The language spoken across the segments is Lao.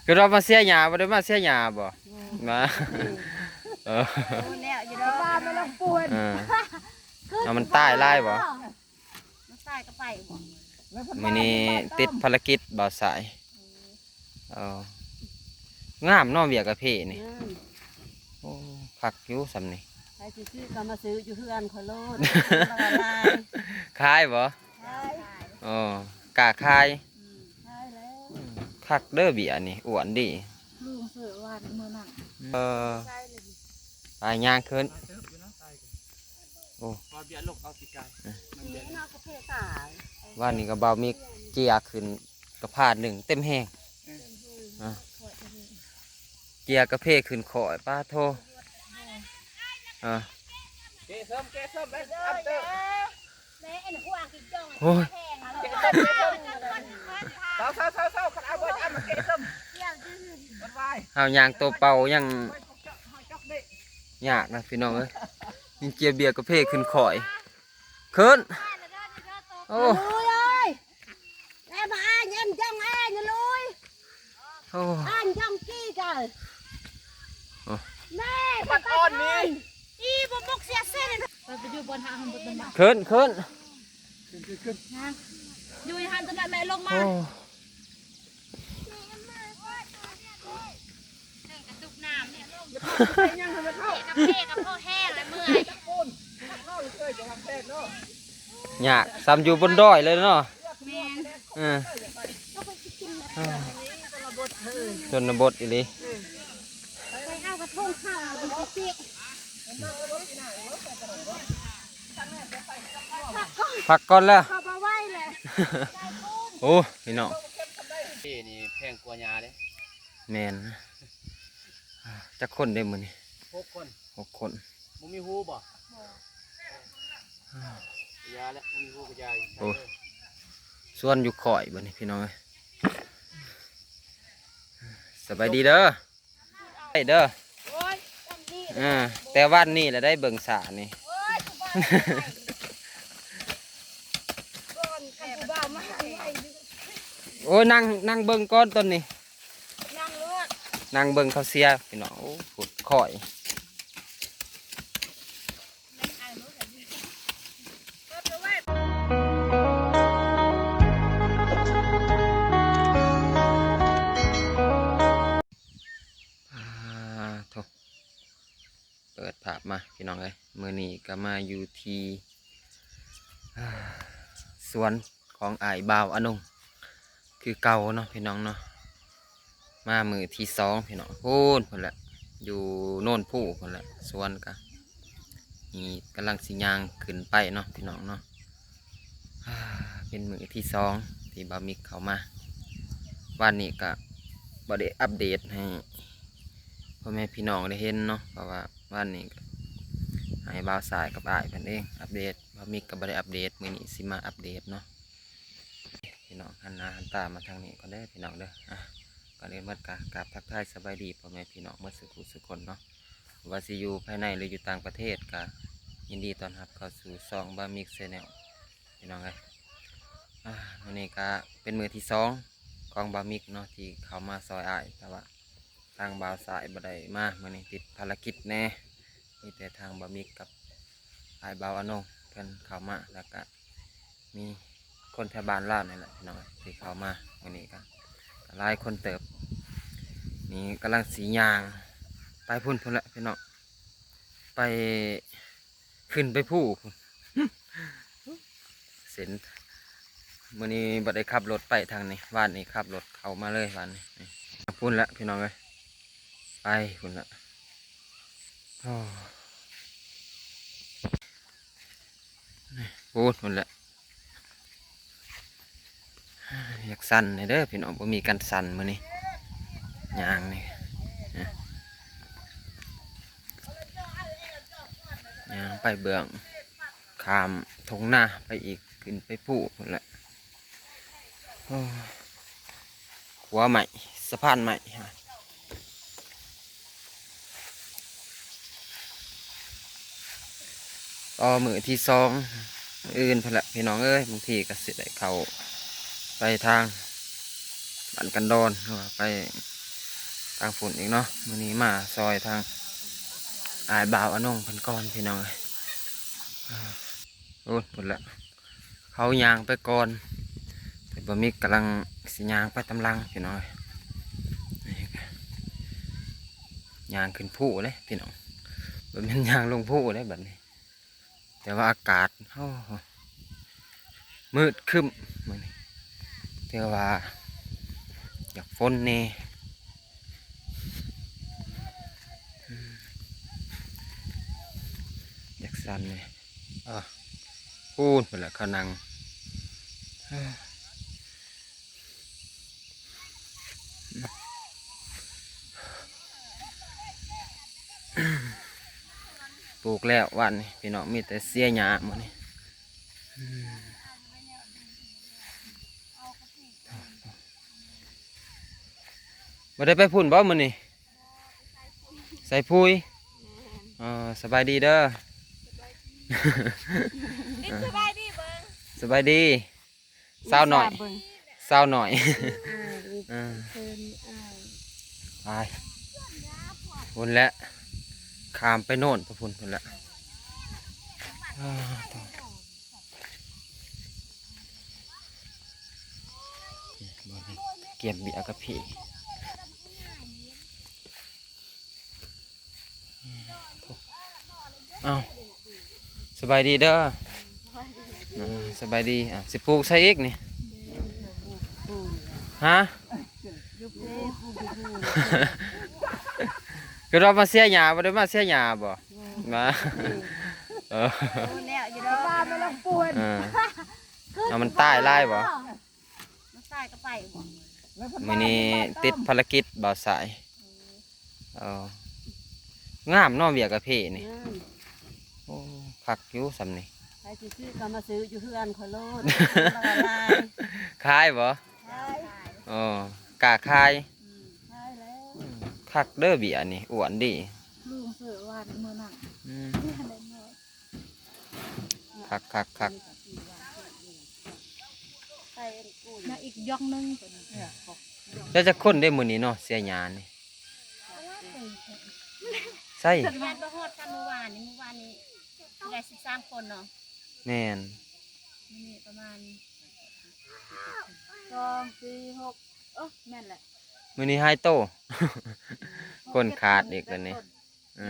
ຄືວ່າມາເສຍຫຍ້າ ບໍ່ໄດ້ມາເສຍຫຍ້າບໍ່? ມາ ເອີ ໂອ້ ແລ້ວຢູ່ດອກ ວ່າມັນລຳປວນ ເອີ ເອົາມັນຕາຍຫຼາຍບໍ່? ມັນຕາຍກໍໄປບໍ່? ມື້ນີ້ຕິດພາລະກິດບ່າວສາຍ. ເອີ ງາມເນາະ ເບ້ຍກາເຟນີ້. ອືມ ໂອ້ ຄັກຢູ່ຊ່ຳນີ້. ໃຜຊິຊື້ກໍມາຊື້ຢູ່ເຮືອນຂ້ອຍໂລດ. ຂາຍບໍ່? ຂາຍ. ອໍ ກ້າຂາຍ. ອືມ ຂາຍແລ້ວ. ອືມ ຄັກເດີເບ້ຍນີ້ ອ້ວນດີ. ລຸງຊື້ວານມື້ນັ້ນ. ເອີ ໄປຍ່າງຂຶ້ນ. ໂອ້ ວ່າເບ້ຍລົກເອົາປີກາຍ. ອືມ ມັນເປັນ ວານນີ້ກໍບ່າວມິກເຈຍຂຶ້ນກະພາດໜຶ່ງເຕັມແຮງ. ເອີ ອາ ເຈຍກາເຟຂຶ້ນຂ້ອຍ ປາໂທ. ເອີ ເກສົມ ເກສົມ ເອີ ໂອ້ຍ ເຊົາໆໆໆ ຄັນເອົາບໍ່ ເອົາເກສົມ ເຮົາຍ່າງໂຕເປົ່າຍັງຍາກນະພີ່ນ້ອງເອີຍ. ມີເຈຍເບ້ຍກາເຟຂຶ້ນຂ້ອຍ. ຂຶ້ນ ໂອ້ ເອີຍ ແລ້ວມາອ່ານຍັນຈັງແອນລຸຍ ໂອ້ ອ່ານຈັງກີກະ ໂອ້ ແມ່ ບັດອ່ອນນີ້ ອີບໍ່ໝົກເສຍເສັ້ນ ໄປຢູ່ບ່ອນຫາຫັ້ນບໍ່ຕົນ ຂຶ້ນ ຂຶ້ນ ຢູ່ໃນຫັ້ນຕົນແມ່ລົງມາ ໂອ້ ເຄື່ອງກະຕຸກນ້ຳນີ້ ກາເຟກະພໍແຫ້ງແລ້ວເມື່ອຍ ຍາກ ສ່ຳຢູ່ບົນດອຍເລີຍເນາະ. ແມ່ນ ເອີ ຊົນນະບົດອີ່ຫຼີ. ໄປເອົາກະທົງເຂົ້າ ມັນຊິຕິ ພັກກ່ອນແລ້ວ ເຂົ້າບໍ່ໄຫວແຫຼະ. ໂອ້ ພີ່ນ້ອງ ເອີ ນີ້ແພງກວ່າຫຍ້າເດ້. ແມ່ນ ຈັກຄົນເດ້ມື້ນີ້? ຫົກຄົນ ຫົກຄົນ. ບໍ່ມີຫູບໍ່? ບໍ່ ຢ່າແຫຼະ ບໍ່ມີຫູກໍຢ່າ. ໂອ້ ສວນຢູ່ຂ້ອຍບັດນີ້ພີ່ນ້ອງເອີຍ. ສະບາຍດີເດີ ໄດ້ເດີ ເອີ ແຕ່ວັນນີ້ລະໄດ້ເບິ່ງສານີ້. ໂອ້ຍ ນັ່ງ ນັ່ງເບິ່ງກ່ອນຕອນນີ້ ນັ່ງໂລດ ນັ່ງເບິ່ງເຂົາເສຍພີ່ນ້ອງ. ໂອ້ ໂພດຂ້ອຍ ອ່າ ໂທ້ ເປີດພາບມາພີ່ນ້ອງເອີຍ. ມື້ນີ້ກໍມາຢູ່ທີ່ ອ່າ ສວນຂອງອ້າຍບ່າວອານົງຄືເກົ່າເນາະພີ່ນ້ອງເນາະ. ມາມື້ທີສອງພີ່ນ້ອງ ພຸ້ນ ພຸ້ນແຫຼະ ຢູ່ໂນນພູພຸ້ນແຫຼະ. ສວນກະນີ້ກຳລັງຊິຍ່າງຂຶ້ນໄປເນາະພີ່ນ້ອງເນາະ. ອ່າ ເປັນມື້ທີສອງທີ່ບ່າວມິກເຂົ້າມາ. ວານນີ້ກະບໍ່ໄດ້ອັບເດດໃຫ້ພໍ່ແມ່ພີ່ນ້ອງໄດ້ເຫັນເນາະ ເພາະວ່າວານນີ້ກະໃຫ້ບ່າວຊາຍກັບອ້າຍເພິ່ນເອງອັບເດດ. ບ່າວມິກກະບໍ່ໄດ້ອັບເດດ ມື້ນີ້ຊິມາອັບເດດເນາະ. ພີ່ນ້ອງ ຫັນໜ້າຫັນຕາມາທາງນີ້ກ່ອນເດີພີ່ນ້ອງເດີ. ອ່າ ກ່ອນອື່ນໝົດກະກາບທັກທາຍສະບາຍດີພໍ່ແມ່ພີ່ນ້ອງໝົດສູ່ຜູ້ສູ່ຄົນເນາະ. ບໍ່ວ່າຊິຢູ່ພາຍໃນ ຫຼື ຢູ່ຕ່າງປະເທດ ກະຍິນດີຕ້ອນຮັບເຂົ້າສູ່ຊ່ອງບ່າວມິກແຊນແນວ ພີ່ນ້ອງເອີຍ. ອ່າ ມື້ນີ້ກະເປັນມື້ທີສອງຂອງບ່າວມິກເນາະ ທີ່ເຂົ້າມາຊ່ອຍອ້າຍ ແຕ່ວ່າທາງບ່າວຊາຍບໍ່ໄດ້ມາ ມື້ນີ້ຕິດພາລະກິດແດ່. ມີແຕ່ທາງບ່າວມິກກັບອ້າຍບ່າວອານົງເພິ່ນເຂົ້າມາ ແລ້ວກະ ມີຄົນແຖວບ້ານລາວນີ້ແຫຼະພີ່ນ້ອງເອີຍ ທີ່ເຂົ້າມາມື້ນີ້ກະ ກະຫຼາຍຄົນເຕີບ. ນີ້ກຳລັງຊິຍ່າງໄປພຸ້ນ ພຸ້ນແຫຼະພີ່ນ້ອງ ໄປ ຂຶ້ນໄປພູພຸ້ນ. ເສັ້ນ ມື້ນີ້ບໍ່ໄດ້ຂັບລົດໄປທາງນີ້ ວານນີ້ຂັບລົດເຂົ້າມາເລີຍ ວານນີ້ພຸ້ນແຫຼະພີ່ນ້ອງເອີຍ ໄປພຸ້ນແຫຼະ. ໂອ້ ພຸ້ນ ພຸ້ນແຫຼະ. ຢາກສັ່ນແດ່ເດີພີ່ນ້ອງ ບໍ່ມີກັນສັ່ນມື້ນີ້ ຍ່າງນີ້ ຍ່າງໄປເບື້ອງ ຂ້າມທົ່ງນາໄປອີກ ຂຶ້ນໄປພູພຸ້ນແຫຼະ. ໂອ້ ຂົວໄມ້ ສະພານໄມ້. ຕໍ່ມື້ທີສອງ ມື້ອື່ນພຸ້ນແຫຼະພີ່ນ້ອງເອີຍ ບາງທີກໍຊິໄດ້ເຂົ້າໄປທາງ ບ້ານກັນດອນ ຫຼືວ່າໄປທາງພຸ້ນອີກເນາະ. ມື້ນີ້ມາຊ່ອຍທາງອ້າຍບ່າວອານົງເພິ່ນກ່ອນ ພີ່ນ້ອງເອີຍ. ເອີ ໂອ້ ພຸ້ນແຫຼະ ເຂົາຍ່າງໄປກ່ອນ ແຕ່ບ່າວມິກກຳລັງຊິຍ່າງໄປຕາມຫຼັງ ພີ່ນ້ອງເອີຍ. ຍ່າງຂຶ້ນພູເດ້ພີ່ນ້ອງ ບໍ່ແມ່ນຍ່າງລົງພູເດ້ບັດນີ້. ແຕ່ວ່າອາກາດ ໂອ້ ມືດຄຶ້ມມື້ນີ້ ແຕ່ວ່າຢາກຝົນແດ່ ອືມ ຢາກສັ່ນແດ່. ເອີ ພຸ້ນ ພຸ້ນແຫຼະເຂົານັ່ງ ເອີ. ປູກແລ້ວວັນນີ້ພີ່ນ້ອງ ມີແຕ່ເສຍຫຍ້າມື້ນີ້. ບໍ່ໄດ້ໄປພຸ້ນບໍ່ມື້ນີ້? ໃສ່ປຸຍ. ເອີ ສະບາຍດີເດີ. ສະບາຍດີເບິ່ງ ສະບາຍດີ. ສາວໜ້ອຍ ສາວໜ້ອຍ ເອີ ເຊີນອ້າຍ ໄປພຸ້ນແຫຼະ ຂ້າມໄປໂນ້ນໄປພຸ້ນ ພຸ້ນແຫຼະ. ກຽມເບຍກາເຟ. ເອົ້າ ສະບາຍດີເດີ. ເອີ ສະບາຍດີ. ອ່າ ຊິປູກໃສ່ອີກນີ້ ຮະ? ຄືວ່າມາເສຍຫຍ້າ ບໍ່ໄດ້ມາເສຍຫຍ້າບໍ່? ມາ ເອີ ເອີ ເອົາມັນຕາຍຫຼາຍບໍ່? ມັນຕາຍກໍໄປບໍ່? ມື້ນີ້ຕິດພາລະກິດບ່າວສາຍ. ເອີ ງາມເນາະ ເບຍກາເຟນີ້. ງາມ ໂອ້ ຄັກຢູ່ຊ່ຳນີ້. ໃຜຊິຊື້ກໍມາຊື້ຢູ່ເຮືອນຂ້ອຍໂລດ. ຂາຍບໍ່? ຂາຍ. ອໍ ກ້າຂາຍ. ອືມ ຂາຍແລ້ວ. ອືມ ຄັກເດີເບຍນີ້ ອ້ວນດີ. ລືມຊື້ວານມື້ນັ້ນ. ອືມ ຄັກໆໆ ໃສ່ອັນກູນ ມາອີກຢອກໜຶ່ງ. ແລ້ວຈັກຄົນເດ້ມື້ນີ້ເນາະ ເສຍຫຍ້ານີ້? ໃສ່ ຍັງບໍ່ຮອດກັນມື້ວານນີ້ ມື້ວານນີ້ໄດ້ສິບສາມຄົນເນາະ. ແມ່ນ ມື້ນີ້ປະມານ ສອງ ສີ່ ຫົກ ເອີ ແມ່ນແຫຼະ ມື້ນີ້ຫາຍໂຕ. ຄົນຂາດອີກແລ້ວນີ້. ເອີ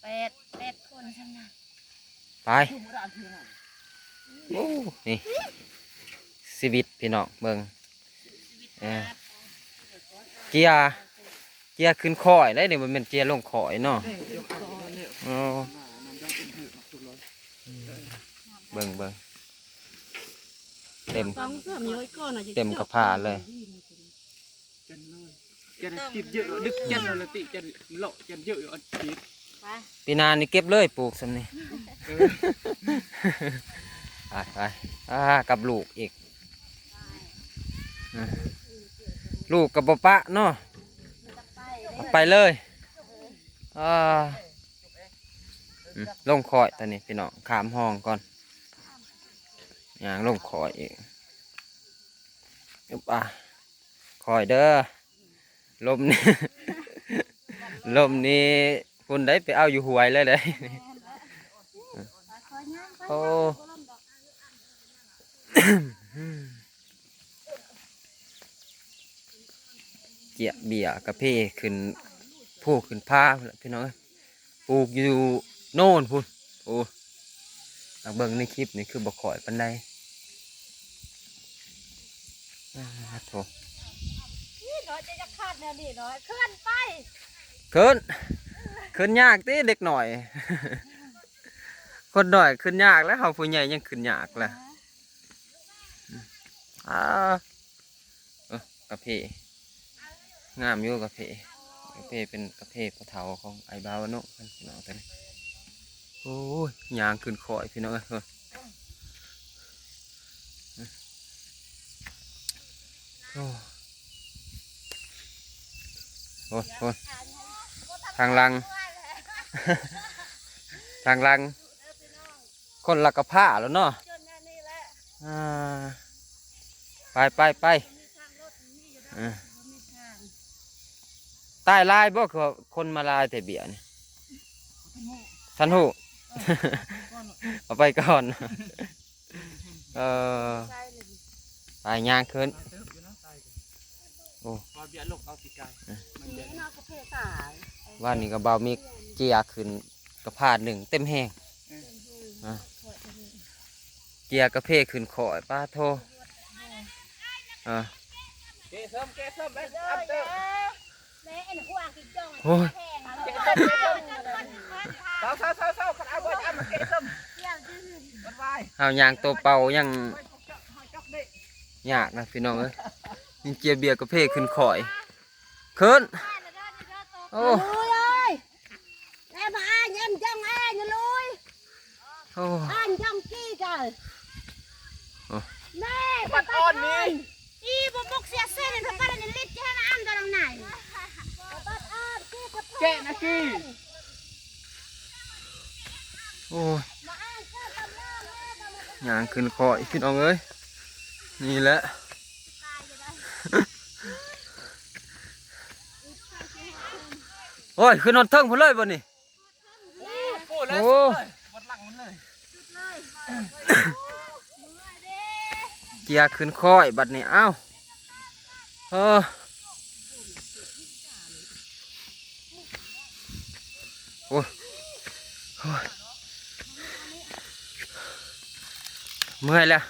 ແປດ ແປດຄົນຊ່ຳນັ້ນ. ໄປ ໂອ້ ນີ້ຊີວິດພີ່ນ້ອງເບິ່ງ. ເອີ ເຈຍ ເຈຍຂຶ້ນຄ້ອຍໄດ໋ນີ້ ບໍ່ແມ່ນເຈຍລົງຄ້ອຍເນາະ. ໂອ້ ເບິ່ງ ເບິ່ງ ເຕັມ ເຕັມກະພ້າເລີຍ. ຈັນເລີຍ ຈັນຕິດເຢີະ ດຶກຈັນລະຕິ ຈັນເລາະ ຈັນເຢີະ ອັນຕິດ. ໄປ ປີໜ້ານີ້ເກັບເລີຍ ປູກຊ່ຳນີ້. ເອີ ໄປໆ ອ່າ ກັບລູກອີກ. ອ່າ ລູກກໍບໍ່ປະເນາະ ໄປເລີຍ. ອ່າ ອືມ ລົງຄ້ອຍຕອນນີ້ພີ່ນ້ອງ ຂ້າມຮ່ອງກ່ອນ ຍ່າງລົງຄ້ອຍອີກ. ອຶບ ອ່າ ຄ່ອຍເດີ ລົມນີ້ ລົມນີ້ພຸ້ນໄດ໋ ໄປເອົາຢູ່ຫ້ວຍເລີຍເດ້. ໂອ້ ເຈຍເບຍກາເຟຂຶ້ນພູຂຶ້ນຜາພຸ້ນລະພີ່ນ້ອງເອີຍ. ປູກຢູ່ໂນ້ນພຸ້ນ. ໂອ້ ມາເບິ່ງໃນຄລິບນີ້ຄືບໍ່ຄ່ອຍປານໃດ. ອາ ໂທ້ ນີ້ເນາະ ຈະຢາກຂາດແນວນີ້ເນາະ ເຂີນໄປ ເຂີນ ເຂີນຍາກຕິເດັກນ້ອຍ. ຄົນນ້ອຍຂຶ້ນຍາກແລ້ວ ເຮົາຜູ້ໃຫຍ່ຍັງຂຶ້ນຍາກລະ. ອາ ເອີ ກາເຟ ງາມຢູ່ກາເຟ. ກາເຟເປັນກາເຟພໍ່ເຖົ້າຂອງອ້າຍບ່າວອານຸເພິ່ນ ພີ່ນ້ອງ ຕົວນີ້. ໂອ້ຍ ຍ່າງຂຶ້ນຄ້ອຍ ພີ່ນ້ອງເອີຍ. ໂອ້ ໂອ້ ໂອ້ ທາງຫຼັງ ທາງຫຼັງ ຄົນລະກະພ້າແລ້ວເນາະ. ອ່າ ໄປ ໄປ ໄປ. ເອີ ບໍ່ມີທາງ ຕາຍຫຼາຍບໍ່? ຄືວ່າຄົນມາຫຼາຍແຕ່ເບ້ຍນີ້ ທ່ານຮູ້ ເອີ ເອົາໄປກ່ອນ ເອີ ໄປ ຍ່າງຂຶ້ນ ໂອ້ ວ່າເບ້ຍລົກເອົາປີກາຍ ເອີ ມັນເບ້ຍ ວານນີ້ກໍບ່າວມິກເຈຍຂຶ້ນກະພາດໜຶ່ງເຕັມແຮງ ເອີ ອ່າ ເຈຍກະເພຂຶ້ນຂ້ອຍ ປາໂທ ອ່າ ເກເສີມ ເກເສີມ ແມ່ນ ໂອ້ຍ ເຮົາຍ່າງໂຕເປົ່າຍັງຍາກນະພີ່ນ້ອງເອີຍ ນີ້ເຈຍເບ້ຍກະເພຂຶ້ນຂ້ອຍ ຂຶ້ນ ໂອ້ ແລ້ວມາອ່ານຍັນຈັງແອນຢູ່ລຸຍ ໂອ້ ອ່ານຈັງກີກະ ໂອ້ ແມ່ ບັດອ່ອນນີ້ ອີບໍ່ໝົກເສຍເສັ້ນ ຖ້າປານນີ້ລິດຈະໃຫ້ມາອ່ານຕອນນຳໃນ ບັດອ່ອນກີກະ ແກະນະກີ ໂອ້ຍ ມາອ່ານເຈົ້າກຳລັງແມ່ກຳລັງ ຍ່າງຂຶ້ນຂ້ອຍ ພີ່ນ້ອງເອີຍ ນີ້ແຫຼະ ໂອ້ຍ ຂຶ້ນຮອດເທິງພຸ້ນເລີຍບໍ່ນີ້ ໂອ້ ໂອ້ ເຈຍຂຶ້ນຄ້ອຍບັດນີ້ ເອົ້າ ເອີ ໂອ້ຍ ໂອ້ຍ ເມື່ອຍແລ້ວ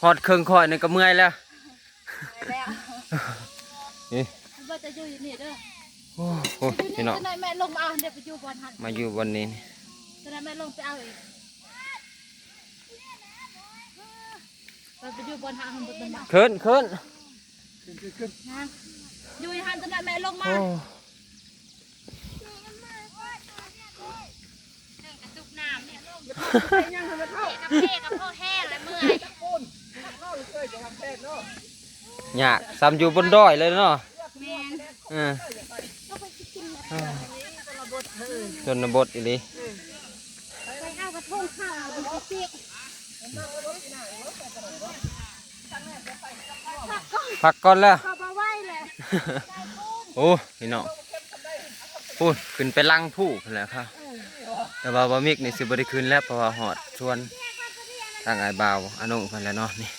ຮອດເຄິ່ງຂ້ອຍນີ້ກໍເມື່ອຍແລ້ວ ໄປແລ້ວ ນີ້ ເບິ່ງຈະຢູ່ຢູ່ນີ້ເດີ ໂອ້ໂຫ ຢູ່ນີ້ ພີ່ນ້ອງ ຕອນນັ້ນແມ່ລົງມາເອົາ ດຽວໄປຢູ່ບ່ອນຫັ້ນ ມາຢູ່ບ່ອນນີ້ ຕອນນັ້ນແມ່ລົງໄປເອົາອີກ ໄປ ໄປຢູ່ບ່ອນຫັ້ນ ເບິ່ງ ຂຶ້ນ ຂຶ້ນ ຂຶ້ນ ຂຶ້ນ ຂຶ້ນ ນາງ ຢູ່ຫັ້ນ ຕອນນັ້ນແມ່ລົງມາ ໂອ້ ເຖິງກະຕຸກນ້ຳນີ້ ເພກະເພກະພໍແຫ້ງແລ້ວເມື່ອຍ ຍາກ ສ່ຳຢູ່ບົນດອຍເລີຍເນາະ ແມ່ນ ເອີ ຊົນນະບົດອີ່ຫຼີ ໄປເອົາກະທົງເຂົ້າ ເອົາກະຕິກ ພັກກ່ອນແລ້ວ ກໍບໍ່ໄຫວແຫຼະ ໂອ້ ພີ່ນ້ອງ ພຸ້ນ ຂຶ້ນໄປຫຼັງພູພຸ້ນແຫຼະຄັບ ເອີ ແຕ່ວ່າບ່າວມິກນີ້ຊິບໍ່ໄດ້ຂຶ້ນແລ້ວ ເພາະວ່າຮອດສວນທາງອ້າຍບ່າວອານົງເພິ່ນແລ້ວເນາະ ນີ້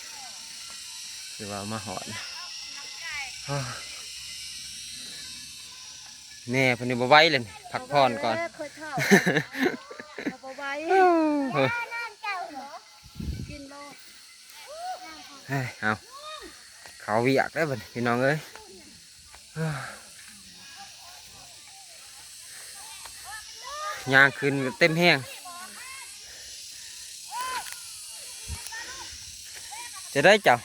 ຄືວ່າມາຮອດ ແມ່ເພິ່ນນີ້ບໍ່ໄຫວແລ້ວນີ້ ພັກຜ່ອນກ່ອນ ເອີ ຂ້ອຍເຖົ້າ ບໍ່ໄຫວ ເອີ ກິນບໍ່ ເຮີ້ຍ ເອົາ ເຂົ້າວຽກແລ້ວບັດນີ້ ພີ່ນ້ອງເອີຍ ຍ່າງຂຶ້ນເຕັມແຮງ ຈະໄດ້ເຈົ້າ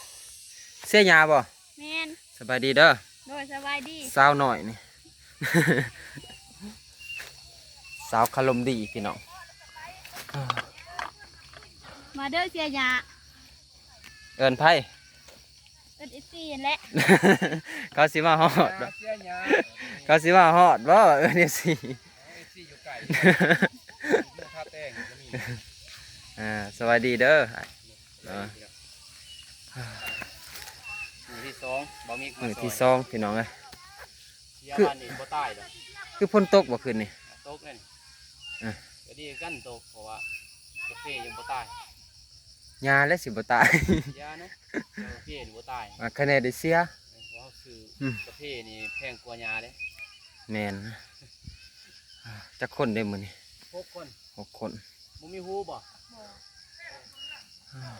ເສຍຫຍ້າບໍ່? ແມ່ນ ສະບາຍດີເດີ ໂດຍ ສະບາຍດີ ສາວນ້ອຍນີ້ ສາວຄາລົມດີພີ່ນ້ອງ ມາເດີເສຍຫຍ້າ ເອີ້ນໃຜ? ເອີ້ນເອັຟຊີຫັ້ນແຫຼະ ເຂົາຊິມາຮອດບໍ່? ເຂົາຊິມາຮອດບໍ່? ເອີ້ນເອັຟຊີ ເອັຟຊີຢູ່ໄກ ຢູ່ທ່າແຕງກໍມີ ອ່າ ສະບາຍດີເດີ ມື້ທີສອງ ບ່າວມິກ ມື້ທີສອງ ພີ່ນ້ອງເອີຍ ເສຍ ຄື ບ້ານນີ້ບໍ່ຕາຍດອກ ຄືຝົນຕົກບໍ່ຄືນນີ້? ຕົກແລ້ວນີ້ ເອີ ກໍດີຄືກັນຕົກ ເພາະວ່າກາເຟຍັງບໍ່ຕາຍ ຫຍ້າແຫຼະຊິບໍ່ຕາຍ ຫຍ້ານະ ກາເຟນີ້ບໍ່ຕາຍ ອ່າ ຄະແນນໄດ້ເສຍ ເອີ ເພາະເຮົາຊື້ ອືມ ກາເຟນີ້ແພງກວ່າຫຍ້າເດ້ ແມ່ນ ອ່າ ຈັກຄົນເດ້ມື້ນີ້? ຫົກຄົນ ຫົກຄົນ ບໍ່ມີຫູບໍ່? ບໍ່ ອ່າ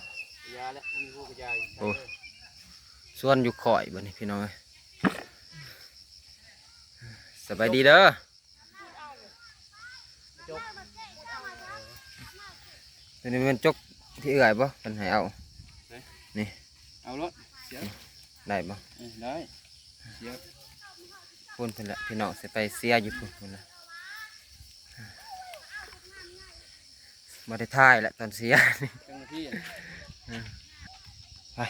ຢ່າແຫຼະ ບໍ່ມີຫູກໍຢ່າ ໂອ້ ຊວນຢູ່ຂ້ອຍບັດນີ້ພີ່ນ້ອງເອີຍ ສະບາຍດີເດີ ຈົກ ຕົວນີ້ແມ່ນຈົກທີ່ເອື້ອຍບໍ່? ເພິ່ນໃຫ້ເອົາ ໃສ? ນີ້ ເອົາໂລດ ເສຍ ໄດ້ບໍ່? ເອີ ໄດ້ ເສຍ ພຸ້ນເພິ່ນລະ ພີ່ນ້ອງຊິໄປເສຍຢູ່ພຸ້ນ ພຸ້ນລະ ບໍ່ໄດ້ຖ່າຍລະຕອນເສຍ ຈັກນາທີ ເອີ ໄປ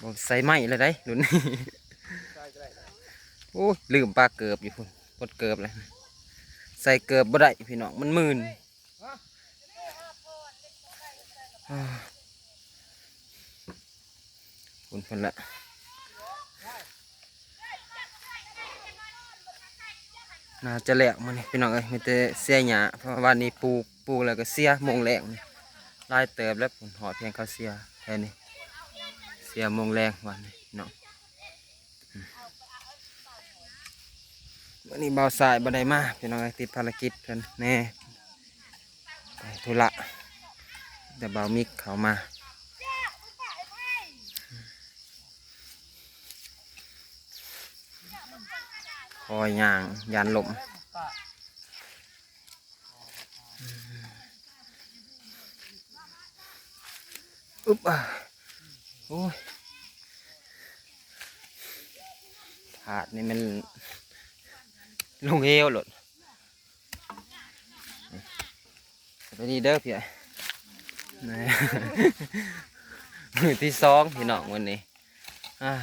ບໍ່ໃສ່ໄມ້ລະໄດ໋ລຸ້ນນີ້ ໃສ່ກໍໄດ້ ໂອ້ຍ ລືມປາເກີບຢູ່ພຸ້ນ ປົດເກີບລະ ໃສ່ເກີບບໍ່ໄດ້ພີ່ນ້ອງ ມັນມື່ນ ອ່າ ພຸ້ນເພິ່ນລະ ໜ້າຈະແລ້ວມື້ນີ້ພີ່ນ້ອງເອີຍ ມີແຕ່ເສຍຫຍ້າ ເພາະວ່າວານນີ້ປູກ ປູກແລ້ວກໍເສຍໂມງແລງນີ້ ຫຼາຍເຕີບແລ້ວ ພຸ້ນ ຮອດພຽງເຂົາເສຍແຖວນີ້ ເສຍໂມງແລງວານນີ້ເນາະ. ອືມ ມື້ນີ້ບ່າວຊາຍບໍ່ໄດ້ມາພີ່ນ້ອງເອີຍ ຕິດພາລະກິດເພິ່ນແດ່ ໄປທຸລະ ແຕ່ບ່າວມິກເຂົ້າມາ. ຄອຍຍ່າງຢ້ານລົ້ມ. ອຶບ ອາ ໂອ້ຍ ທາດນີ້ແມ່ນລົງເຫວໂລດ. ສະບາຍດີເດີພີ່ ມື້ທີສອງພີ່ນ້ອງມື້ນີ້ ອາ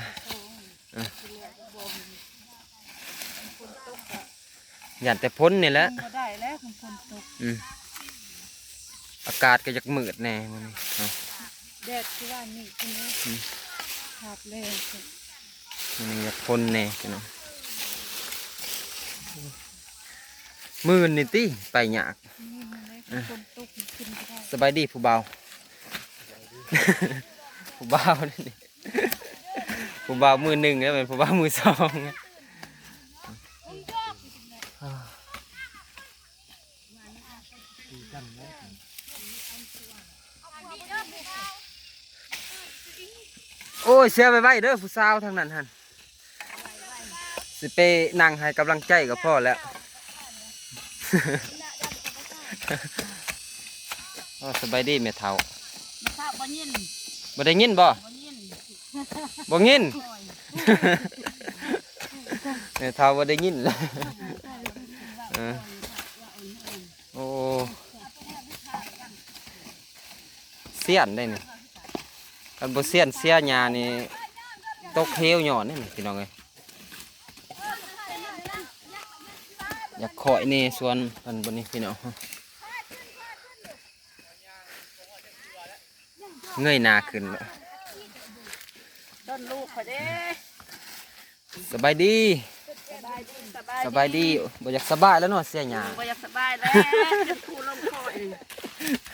ຢ້ານແຕ່ຝົນນີ້ແຫຼະ ບໍ່ໄດ້ແລ້ວ ຝົນຕົກ ອືມ ອາກາດກໍຢາກມືດແດ່ມື້ນີ້ເນາະ ແດດຄືວ່ານີ້ ອືມ ຄັກແລ້ວ ມື້ນີ້ຢາກຝົນແດ່ພີ່ນ້ອງ ມື້ນີ້ຕິໄປຍາກ ມື້ນີ້ແຫຼະ ເອີ ຝົນຕົກກິນບໍ່ໄດ້. ສະບາຍດີຜູ້ບ່າວ ຜູ້ບ່າວນີ້ ຜູ້ບ່າວມືໜຶ່ງ ແລ້ວແມ່ນຜູ້ບ່າວມືສອງ. ໂອ້ຍ ເຊຍໄວໆເດີ ຜູ້ສາວທາງນັ້ນຫັ້ນ ຊິໄປນັ່ງໃຫ້ກຳລັງໃຈກໍພໍແລ້ວ. ໂອ້ ສະບາຍດີແມ່ເຖົ້າ ແມ່ເຖົ້າບໍ່ຍິນ ບໍ່ໄດ້ຍິນບໍ່? ບໍ່ຍິນ ບໍ່ຍິນ ໂອ້ຍ ແມ່ເຖົ້າບໍ່ໄດ້ຍິນ ເອີ ໂອ້ ຊຽນໄດ໋ນີ້ ຄັນບໍ່ຊຽນເສຍຫຍ້ານີ້ ຕົກເຫວຍ້ອນນີ້ພີ່ນ້ອງເອີຍ. ຢາກຂ້ອຍແດ່ສວນເພິ່ນບັດນີ້ພີ່ນ້ອງ ເງີຍໜ້າຂຶ້ນແລ້ວ ຕົ້ນລູກຂ້ອຍເດ້. ສະບາຍດີ ສະບາຍດີ ສະບາຍ ສະບາຍດີ ບໍ່ຢາກສະບາຍແລ້ວເນາະ ເສຍຫຍ້າ ບໍ່ຢາກສະບາຍແລ້ວ ເປັນຄູລົງຄອຍ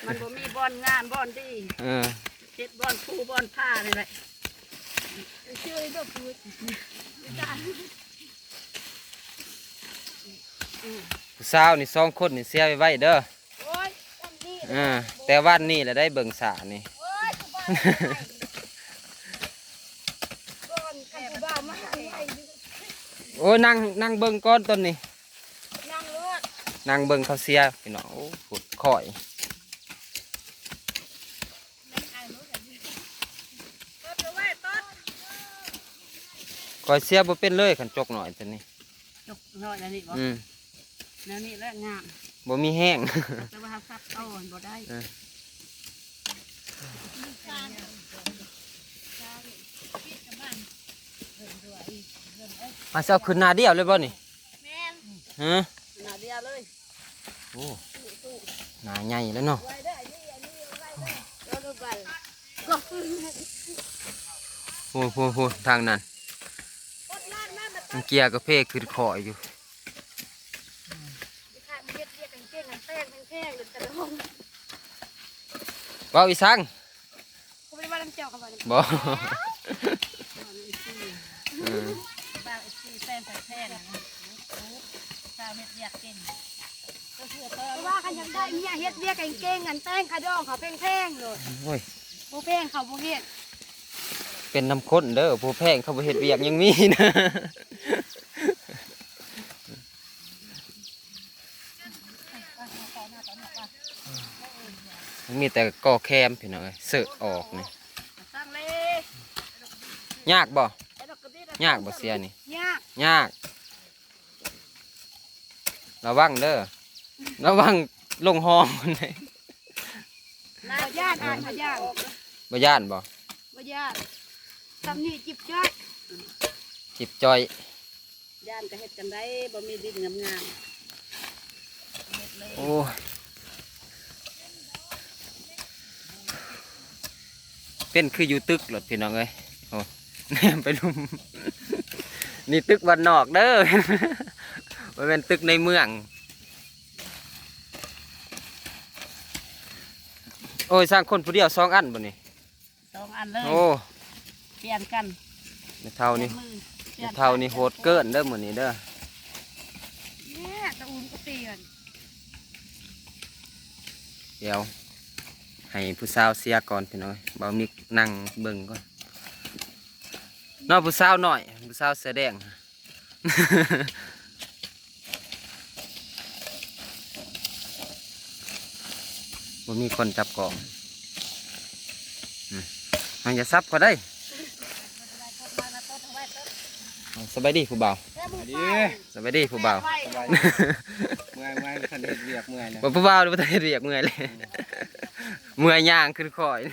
ມັນບໍ່ມີບ່ອນງານບ່ອນດີ ເອີ ເຮັດບ່ອນຄູບ່ອນພານີ້ແຫຼະ. ຜູ້ສາວນີ້ສອງຄົນນີ້ເສຍໄວໆເດີ ໂອ້ຍ ເອີ ແຕ່ວານນີ້ລະໄດ້ເບິ່ງສານີ້ ໂອ້ຍ ນັ່ງ ນັ່ງເບິ່ງກ່ອນຕອນນີ້ ນັ່ງໂລດ ນັ່ງເບິ່ງເຂົາເສຍພີ່ນ້ອງ ໂອ້ ຂ້ອຍ ຂ້ອຍເສຍບໍ່ເປັນເລີຍ ຄັນຈົກນ້ອຍຕົວນີ້ ຈົກນ້ອຍອັນນີ້ບໍ່? ອືມ ແນວນີ້ແຫຼະງາມ ບໍ່ມີແຮງ ແຕ່ວ່າເຮົາສັບຕໍ່ມັນບໍ່ໄດ້ ເອີ ເຮົາຊິເອົາຂຶ້ນໜ້າດຽວເລີຍບໍ່ນີ້? ແມ່ນ ຮະ? ໜ້າດຽວເລີຍ. ໂອ້ ໜ້າໃຫຍ່ແລ້ວເນາະ ໂອ້ໂຫ ທາງນັ້ນ ເກຍກາເຟຂຶ້ນຄ້ອຍຢູ່ ເວົ້າອີ່ສັງ ບໍ່ ເອີ ສາວເຮັດວຽກເກັ່ງ ເພາະວ່າຄັນຢາກໄດ້ເມຍເຮັດວຽກເກັ່ງໆ ອັນແຕ່ງຄ່າດອງເຂົາແພງໆໂລດ ໂອ້ຍ ບໍ່ແພງເຂົາບໍ່ເຮັດ ເປັນນຳຄົນເດີ ຜູ້ແພງເຂົາບໍ່ເຮັດວຽກຍັງມີນະ ມີແຕ່ກໍແຄມພີ່ນ້ອງເອີຍ ເສີອອກນີ້ ຍາກບໍ່? ຍາກບໍ່ເສຍນີ້? ຍາກ ຍາກ ລະວັງເດີ ລະວັງລົງຮ່ອງ ບໍ່ຢ້ານ ອ້າຍ ບໍ່ຢ້ານ ບໍ່ຢ້ານບໍ່? ບໍ່ຢ້ານ ສ່ຳນີ້ຈິບຈ້ອຍ ຈິບຈ້ອຍ ຢ້ານກໍເຮັດຈັ່ງໃດ ບໍ່ມີດິນງາມໆ ໂອ້ຍ ເປັນຄືຢູ່ຕຶກໂລດພີ່ນ້ອງເອີຍ ໂອ້ ແນມໄປລຸ່ມ ນີ້ຕຶກບ້ານນອກເດີ ໂອ ບໍ່ແມ່ນຕຶກໃນເມືອງ. ໂອ້ຍ ສ້າງຄົນຜູ້ດຽວສອງອັນບໍ່ນີ້? ສອງອັນເລີຍ. ໂອ້ ປ່ຽນກັນ. ແມ່ເຖົ້ານີ້ ປ່ຽນມື ແມ່ເຖົ້ານີ້ໂຫດເກີນເດີມື້ນີ້ເດີ. ແມ່ຕະອຸ່ມກໍປ່ຽນ. ດຽວໃຫ້ຜູ້ສາວເສຍກ່ອນພີ່ນ້ອງເອີຍ, ບ່າວມິກນັ່ງເບິ່ງກ່ອນເນາະ. ຜູ້ສາວນ້ອຍ ຜູ້ສາວເສື້ອແດງ ບໍ່ມີຄົນຈັບກ້ອງ. ອືມ ມັນຢ່າສັບຂ້ອຍໄດ໋. ສະບາຍດີຜູ້ບ່າວ. ສະບາຍດີ ສະບາຍດີຜູ້ບ່າວ. ສະບາຍດີ. ເມື່ອຍ ເມື່ອຍ ບໍ່ທັນເຮັດວຽກ ເມື່ອຍແລ້ວ. ບໍ່ ຜູ້ບ່າວບໍ່ທັນເຮັດວຽກ ເມື່ອຍແລ້ວ. ເມື່ອຍຍ່າງຂຶ້ນຄ່ອຍ. ເ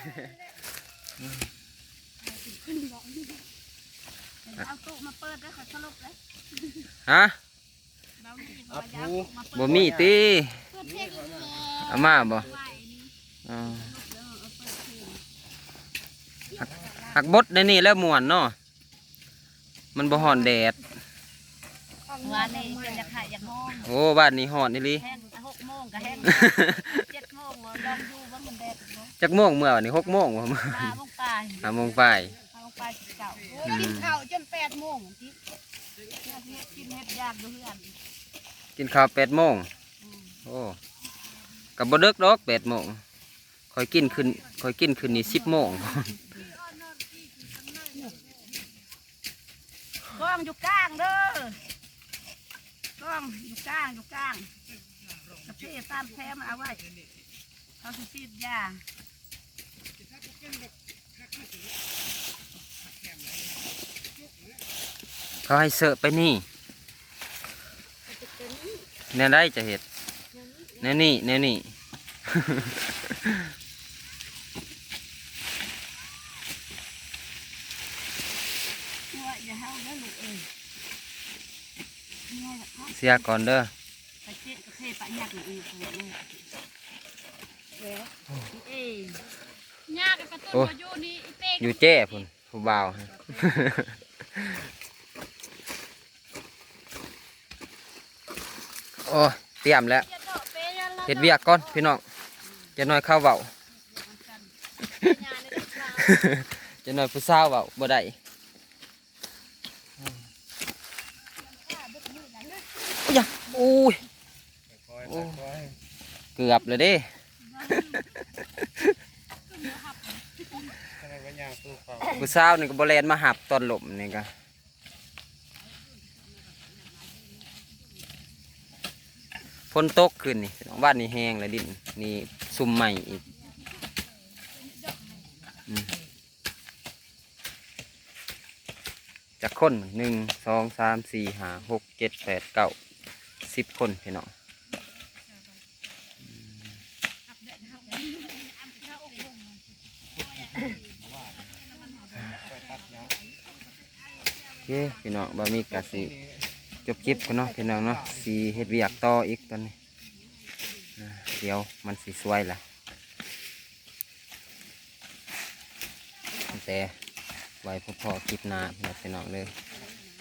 ອົາຕູ້ມາເປີດເດີ ຂ້ອຍສະຫຼົບເລີຍ. ຮະ? ບໍ່ມີຕິ? ເປີດເພງອີກແລ້ວ. ເອົາມາບໍ່? ອໍ ເອີ ເປີດເພງ. ຫາກ ຫາກບົດໃນນີ້ແລ້ວມ່ວນເນາະ. ມັນບໍ່ຮ້ອນແດດ. ວານນີ້ຈົນຢາກໄຫ້ຢາກຮ້ອງ. ໂອ້ ວານນີ້ຮ້ອນອີ່ຫຼີ. ແຮງ ຫົກໂມງກໍແຮງ ເຈັດໂມງ ລອງຢູ່ເບິ່ງມັນແດດບໍ່. ຈັກໂມງເມື່ອວານນີ້? ຫົກໂມງບໍ່? ຫ້າໂມງປາຍ. ຫ້າໂມງປາຍ. ຫ້າໂມງປາຍສິບເກົ້າ. ໂອ້ຍ ອືມ ກິນເຂົ້າຈົນແປດໂມງຕິ. ເຮັດ ເຮັດກິນເຮັດຢາກຢູ່ເຮືອນ. ກິນເຂົ້າແປດໂມງ. ອືມ ໂອ້ ກໍບໍ່ເດິກດອກ ແປດໂມງ. ຂ້ອຍກິນຂຶ້ນ ຂ້ອຍກິນຂຶ້ນນີ້ສິບໂມງ. ກ້ອງຢູ່ກາງເດີ ກ້ອງຢູ່ກາງ ຢູ່ກາງ. ກາເຟຕາມແຄມເອົາໄວ້ ເຂົາຊິສີດຢາ. ເຂົາໃຫ້ເສີບໄປນີ້. ແນວໃດຈະເຮັດ? ແນວນີ້ ແນວນີ້. ເສຍກ່ອນເດີ. ໂອ້ ຢູ່ແຈ້ພຸ້ນ ຜູ້ບ່າວ. ໂອ້ ຕຽມແລ້ວ ເຮັດວຽກກ່ອນພີ່ນ້ອງ. ຈັກໜ້ອຍເຂົາເວົ້າ ຈັກໜ້ອຍຜູ້ສາວເວົ້າບໍ່ໄດ້. ໂອ້ຍ ໂອ້ຍ ໂອ້ຍ ເກືອບແລ້ວເດ້. ຜູ້ສາວນີ້ກໍບໍ່ແລ່ນມາຮັບຕອນລົ້ມນີ້ກະ. ຝົນຕົກຄືນນີ້ ວານນີ້ແຫ້ງແລ້ວ ດິນນີ້ຊຸ່ມໃໝ່ອີກ. ອືມ ຈັກຄົນ? ໜຶ່ງ ສອງ ສາມ ສີ່ ຫ້າ ຫົກ ເຈັດ ແປດ ເກົ້າ ສິບຄົນພີ່ນ້ອງ. ໂອເຄພີ່ນ້ອງ ບ່າວມິກກະຊິຈົບຄລິບກ່ອນເນາະພີ່ນ້ອງເນາະ. ຊິເຮັດວຽກຕໍ່ອີກຕອນນີ້ ດຽວມັນຊິສວຍລະ. ແຕ່ໄວ້ພໍ້ຄລິບໜ້າພີ່ນ້ອງເດີ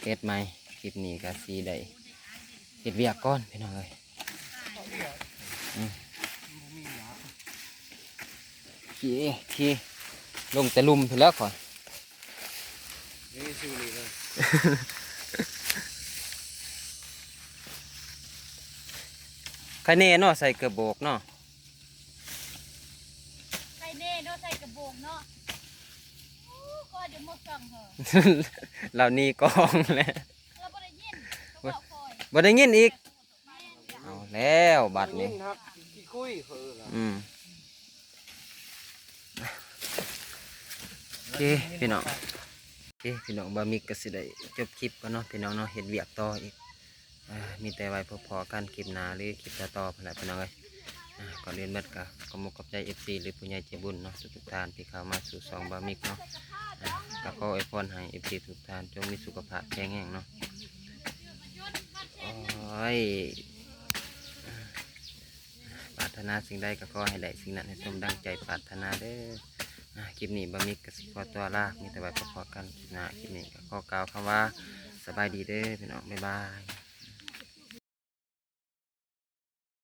ເຮັດໃໝ່. ຄລິບນີ້ກະຊິໄດ້ເຮັດວຽກກ່ອນພີ່ນ້ອງເອີຍ. ອືມ ໂອເຄ ໂອເຄ ລົງແຕ່ລຸ່ມພຸ້ນແລ້ວຂ້ອຍ. ນີ້ຊື່ນີ້ເລີຍ ໄຄແນ່ເນາະ ໃສ່ເກືອບໂບກເນາະ. ໄຄແນ່ເນາະ ໃສ່ກະໂບກເນາະ. ໂອ້ ກໍຈະໝົດສັງເຮີ ລາວໜີກ້ອງແລ້ວ ລາວບໍ່ໄດ້ຍິນ ເຂົາເວົ້າຄ່ອຍ ບໍ່ໄດ້ຍິນອີກ. ແມ່ນ ເອົາແລ້ວບາດນີ້ ຍິນຮັກຂີ້ຄຸຍເຂົາເອີ້ນລະ. ອືມ ໂອເຄພີ່ນ້ອງ ໂອເຄພີ່ນ້ອງ ບ່າວມິກກໍຊິໄດ້ຈົບຄລິບກ່ອນເນາະພີ່ນ້ອງເນາະ ເຮັດວຽກຕໍ່ອີກ. ອ່າ ມີແຕ່ໄວ້ພົບພໍ້ກັນຄລິບໜ້າ ຫຼື ຄລິບຕໍ່ໆ ພຸ້ນແຫຼະພີ່ນ້ອງເອີຍ. ອ່າ ກ່ອນອື່ນໝົດກໍຂອບມຸກຂອບໃຈ ເອັຟຊີ ຫຼື ຜູ້ໃຫຍ່ໃຈບຸນເນາະ ທຸກໆທ່ານທີ່ເຂົ້າມາສູ່ຊ່ອງບ່າວມິກເນາະ. ອ່າ ກໍຂໍອວຍພອນໃຫ້ ເອັຟຊີ ທຸກທ່ານຈົ່ງມີສຸຂະພາບແຂງແຮງເນາະ. ໂອ້ຍ ປາດຖະໜາສິ່ງໃດກໍຂໍໃຫ້ໄດ້ສິ່ງນັ້ນໃຫ້ສົມດັ່ງໃຈປາດຖະໜາເດີ. ອ່າ ຄລິບນີ້ບ່າວມິກກໍຊິຂໍຕົວລາ ມີແຕ່ໄວ້ພົບພໍ້ກັນຄລິບໜ້າ. ຄລິບນີ້ກໍຂໍກ່າວຄຳວ່າ ສະບາຍດີເດີພີ່ນ້ອງ ບາຍບາຍ.